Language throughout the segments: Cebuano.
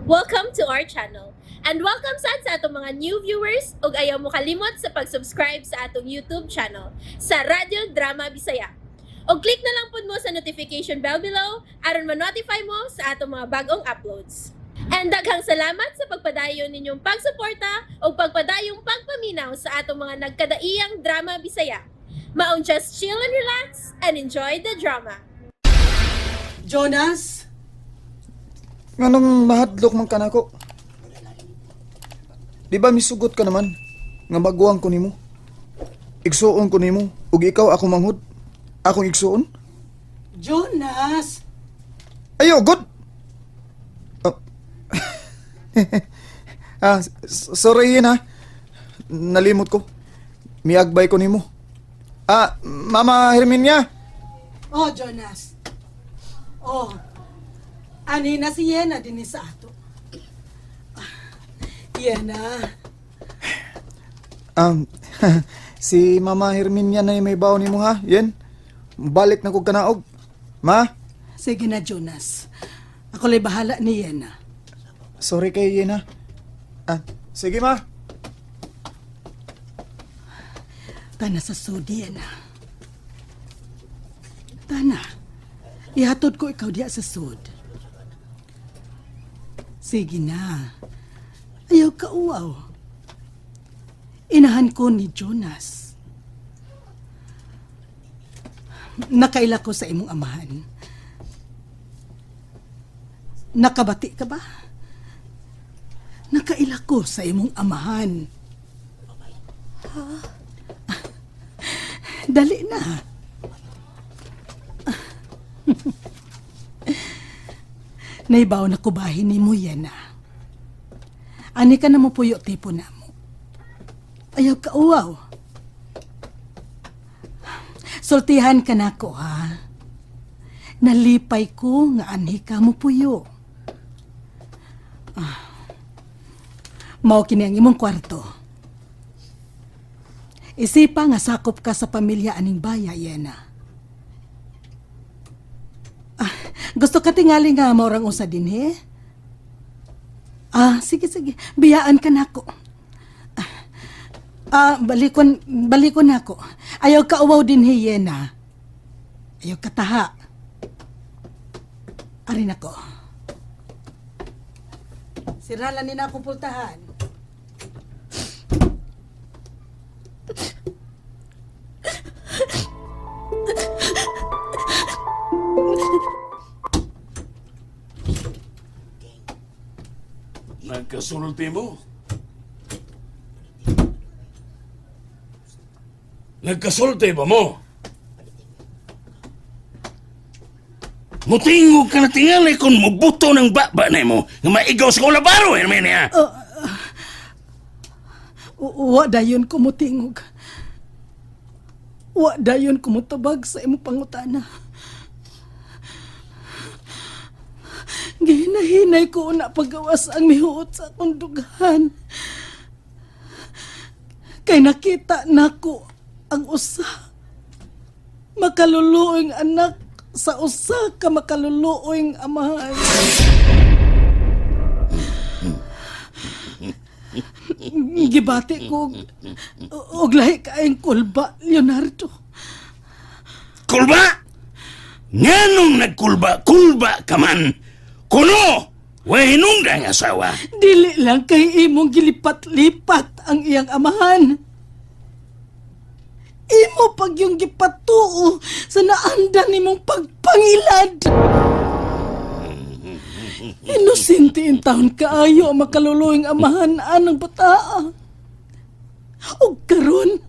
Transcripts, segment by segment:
Welcome to our channel. And welcome sad sa atong mga new viewers ug ayaw mo kalimot sa pag-subscribe sa atong YouTube channel sa Radyo Drama Bisaya. Og click na lang pud mo sa notification bell below aron ma-notify mo sa atong mga bagong uploads. And daghang salamat sa pagpadayon ninyong pagsuporta ug pagpadayong pagpaminaw sa atong mga nagkadaiyang drama Bisaya. Maong just chill and relax and enjoy the drama. Jonas? Nganong mahadlok man ka nako? Di ba misugot ka naman nga maguwang ko nimo? Igsuon ko nimo ug ikaw ako manghud. Akong igsuon? Jonas? Ayo, good. Oh. Sorry yun ha. Nalimot ko. Miagbay ko nimo. Mama Herminia. Oh, Jonas. Oh. Ani na si Yena din sa ato. Ah, Yena. Si Mama Herminia na may baon nimo ha. Yen. Balik na kog kanaog. Ma, Sige na, Jonas. Ako lay bahala ni Yena. Sorry kay Yen ha. Sige, ma. Tana sa sudi, Yena. Tana. Ihatod ko ikaw diya sa sud. Sige na. Ayaw ka uwaw. Inahan ko ni Jonas. Nakaila ko sa imong amahan. Nakabati ka ba? Nakaila ko sa imong amahan. Dali na. Naibaw na kubahin ni mo yan na. Ani ka na mo puyo tipo na mo. Ayaw ka uwaw. Sultihan ka na ko ha. Nalipay ko nga anhi ka mo puyo. Ah. Mao kini ang imong kwarto. Isipa nga sakop ka sa pamilya aning baya, Yena. Ah, gusto ka tingali nga maurang usa din, he? Sige, sige. Biyaan ka nako. Balikon, balikon nako. Ayaw ka uwaw din, he, Yena. Ayaw ka taha. Arin ako. Sirala ni na akong pultahan. Nagkasulti mo? Nagkasulti ba mo? Mutingog ka na tingali kung mubuto ng baba na mo nga maigaw sa kulabaro, Herminia. Wa dayon ko motingog. Wa dayon ko motabag sa imong pangutana. Gihinahinay ko una pagawas ang mihuot sa akong dughan. Kay nakita nako ang usa makaluluoing anak sa usa ka makaluluoing amahan. Gibati ko og lahi kaayong kulba, Leonardo. Kulba! Nganong nagkulba, kulba ka man. Kuno, way hinungdang asawa. Dili lang kay imong gilipat-lipat ang iyang amahan. Imo pag yung gipatuo sa naandan nimong pagpangilad. Inosente in taon kaayo ang makaluluing amahan anang bataa. Og karon,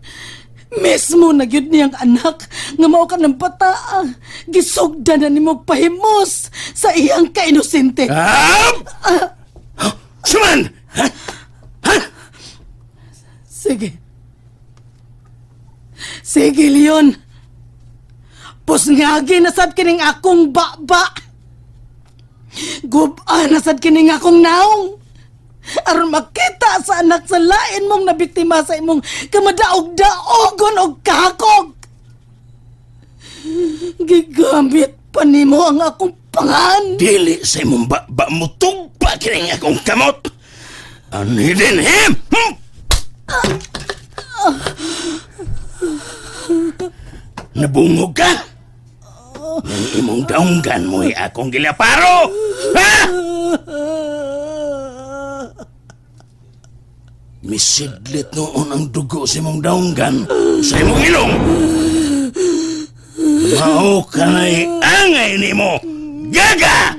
mismo na gyud niyang anak nga mao ka ng bataa, gisugda na nimo pahimos sa iyang kainosente. Ah! Suman! Ha? Sige. Sige, Leon. Pusngagi na sad kining akong baba. Guba na sad kining akong naong. Aron makita sa anak sa lain mong nabiktima sa imong kamadaog-daogon og kakog. Gigamit pa nimo ang akong pangan. Dili sa imong baba mo tugpa Baba kining akong kamot. Anhidin him! Nabungog ka? Ang imong daunggan mo'y akong gilaparo! Ha? Misidlit noon ang dugo sa imong daunggan sa imong ilong. Mao ka na'y angay nimo. Gaga!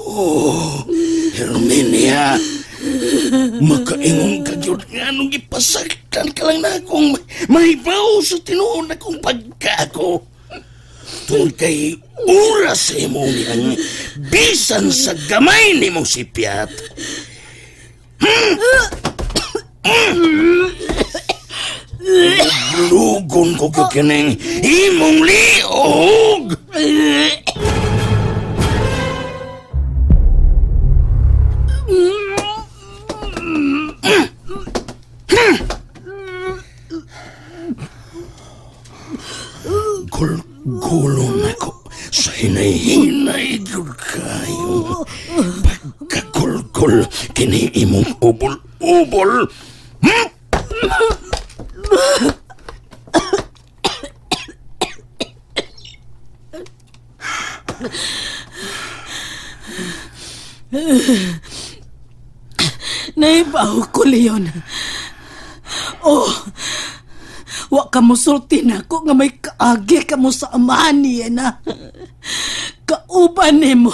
Oh, Herminia. Makaingon ka gyud nga nung gipasaktan ka lang na akong mahibaw sa tinuod akong pagkaako. Tungod kay oras sa imo niyang bisan sa gamay nimo si Piat. Lugon ko gyud kining imong liog. Gulgulon ako sa hinay-hinay gyud kayo. Pagkagulgul kini imong ubol-ubol. Naibaw ko, Leon. Oh, wa ka musulti na ako nga may kaagi ka mo sa amahan niya na. Kauban nimo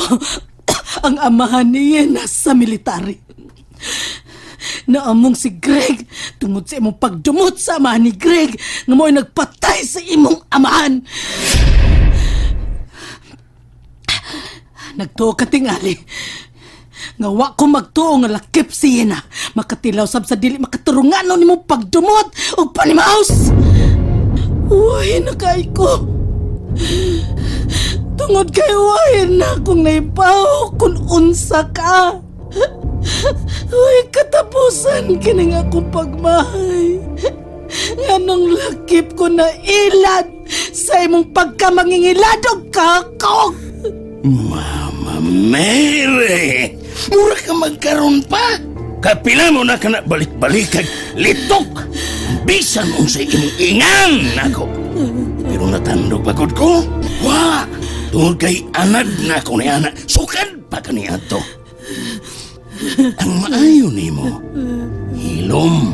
ang amahan niya na sa military. Naamong si Greg tungod sa imong pagdumot sa amahan ni Greg nga mo'y nagpatay sa imong amahan. Nagtuo ka tingali nga wa ko magtuo nga lakip si Yena. Makatilaw sab sa dili makaturungano nimo pagdumot og panimaos. Uy, nakay ko. Tungod kay wahin na akong naibaw kung unsa ka. Uy, katapusan kining akong pagmahay. Nganong lakip ko na ilad sa imong pagkamangingilad og kakog. Mama Mary, mura ka magkaroon pa. Kapila mo na ka na balik-balik kag litok. Bisan unsay imong ingan nako. Pero natandog bagod ko. Wa, tungod kay anad na ko ni ana. Sukad pa ka ni ato. Ang maayo nimo, hilom.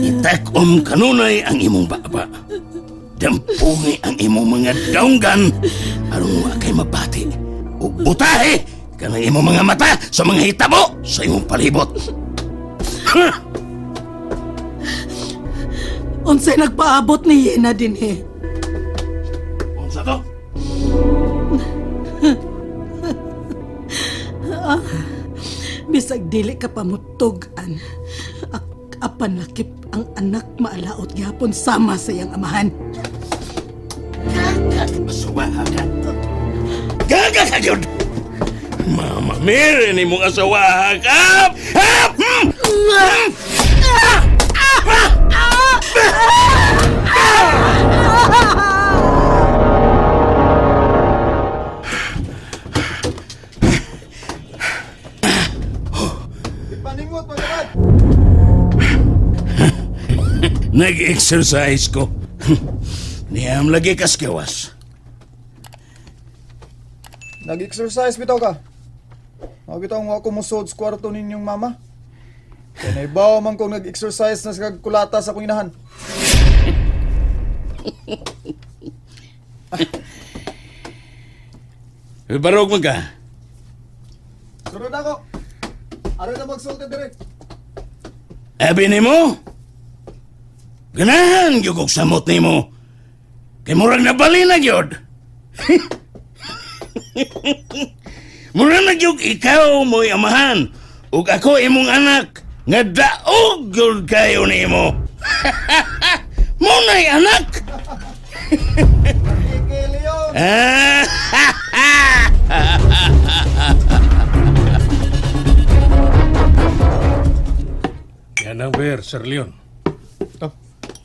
Itakom kanunay ang imong baba. Dampungi ang imong mga daunggan aron wa kay mabati ug butahe kanang imong mga mata sa mga hitabo sa imong palibot. Ha! Unsay nagpaabot ni Yena dinhi? Unsa to? Bisag dili ka pa mutug-an. Apan lakip ang anak maalaot gihapon sama sa iyang amahan. Gaga asawa ka. Gaga ka gyud. Mama Mary ni mong asawa ka. Ha! Hmm! Ipaningot, mga Nag-exercise ko. Niyam lagi kaskawas. Nag-exercise bitaw ka. Ako bitaw nga ako musuod sa kwarto ninyong mama. Kaya naibaw man kong nag-exercise na sa kagkulata sa akong inahan. Barog man ka. Sunod ako. Aron na magsulti dire. Abi nimo? Ganahan gyud kog samot nimo. Kay murag nabali na gyud. Murag na gyud ikaw mo'y amahan ug ako imong anak nga daog gyud kayo nimo. Mo na'y anak. Kiki Leon! Yan ang beer, Sir Leon.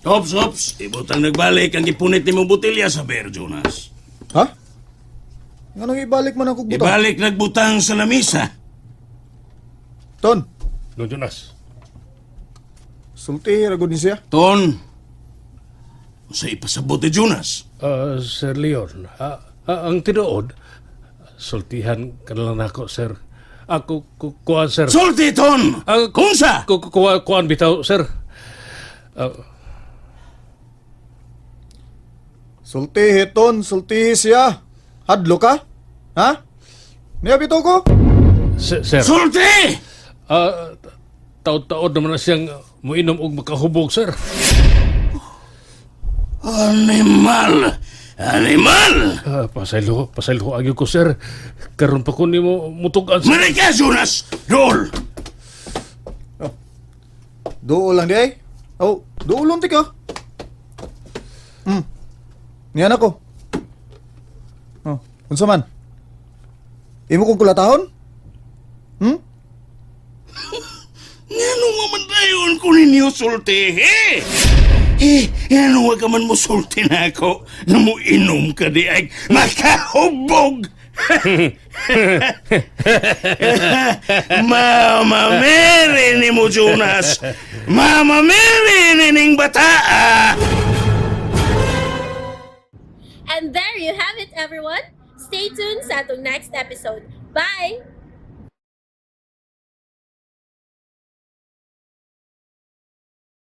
Hops, hops. Ibutang nagbalik ang gipunit nimong botelya sa beer, Jonas. Ha? Nganong ibalik man ako butang? Ibalik nagbutang sa lamisa. Ton, Don Jonas. sulti ra gud ni siya. Ton, sa ipasabot ni Jonas. Sir Leon, ang tinuod, sultihan ka na lang nako, sir. Ako, kuan, sir. Sulti, Ton! Kunsa? Kuan bitaw, sir. Sultihi ton, sultihi siya. Hadlo ka? Ha? Niya bitaw ko? Sir, Sulti! taod-taod naman na siyang muinom og makahubog, sir. Animal! Animal! Pasaylo, pasaylo agyo ko, sir. Karon pa ko nimo mutugan, sir. Marika, Jonas! Dol! Duol lang di ay. Oh, duolon ti ka. Niya na ko. Oh, unsa man? Imo kong kulatahon? Ngano nga man dayon ko ninyo sultihi? Eh, ngano nga ka man mo sulti na ako na mo inom ka di ay makahubog! Mama Mary ni mo, Jonas! Mama Mary ni ning bataa! And there you have it, everyone. Stay tuned sa atong next episode. Bye!